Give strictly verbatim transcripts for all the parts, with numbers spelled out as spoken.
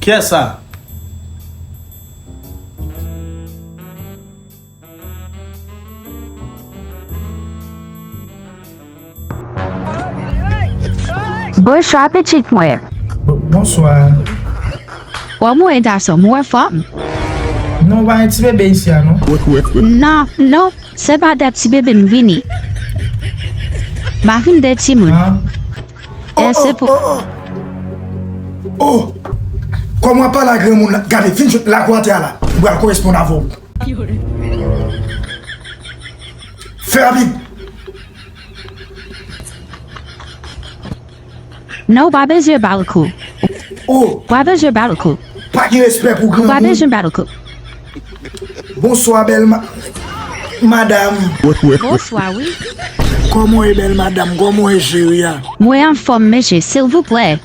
Kiyès sa? Bonswa pitit mwen. Bonswa. Wè mwen gason, mwen fanm. Non, w pa gen ti bebe isi a non. Non, non, se pa de ti bebe m vini. M pa vin de timoun. Ah. E se pou Oh! Kòman w ap pale a granmoun la? Gade, fin jwèt lakou atè a la. M pral koresponn avè w. Fè rapid. Non, w pa bezwen ba l kou. Oh, W pa bezwen ba l kou. Pa gen respè pou W pa granmoun. Bezwen ba l kou. Bonswa, bèl ma... madam. Bonswa, wi. Kòman w ye, bèl madam? Kòman w ye, cheri a? Mwen anfòm, mesye, silvouplè.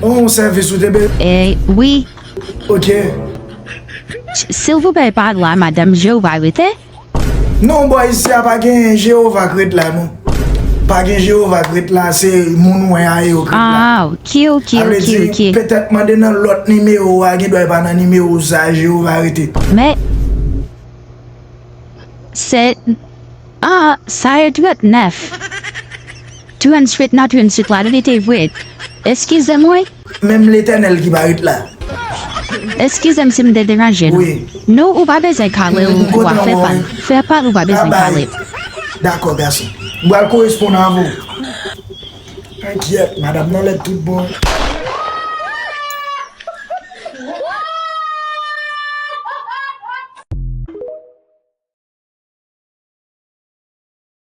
On sèvis ou te be... E, wi. Ok. Silvouplè, pa la, madanm Jewova rete? Non, bò, isi a pa gen Jewova k ret la, non. Pa gen Jewova k ret la, se moun ou wè a yo k ret la. Ah, ok, ok, Sa vle ok, di, ok. Petèt mande nan lòt nimewo a, gen dwa e pa nan nimewo sa a Jewova rete. Men, se, ah, sa e trannèf. Trannwit nan trannwit la, li te vre. Eskize mwen. Menm Letènèl ki pa ret la. Eskize m si m te deranje nou. Wi. Non, ou pa bezwen kale ou M kontan wa fè wè pal. w. Fè pal ou pa bezwen Babay. Kale. Dakò, gason. M pral koresponn avè w. Enkyèt, madanm nan lèd tout bon.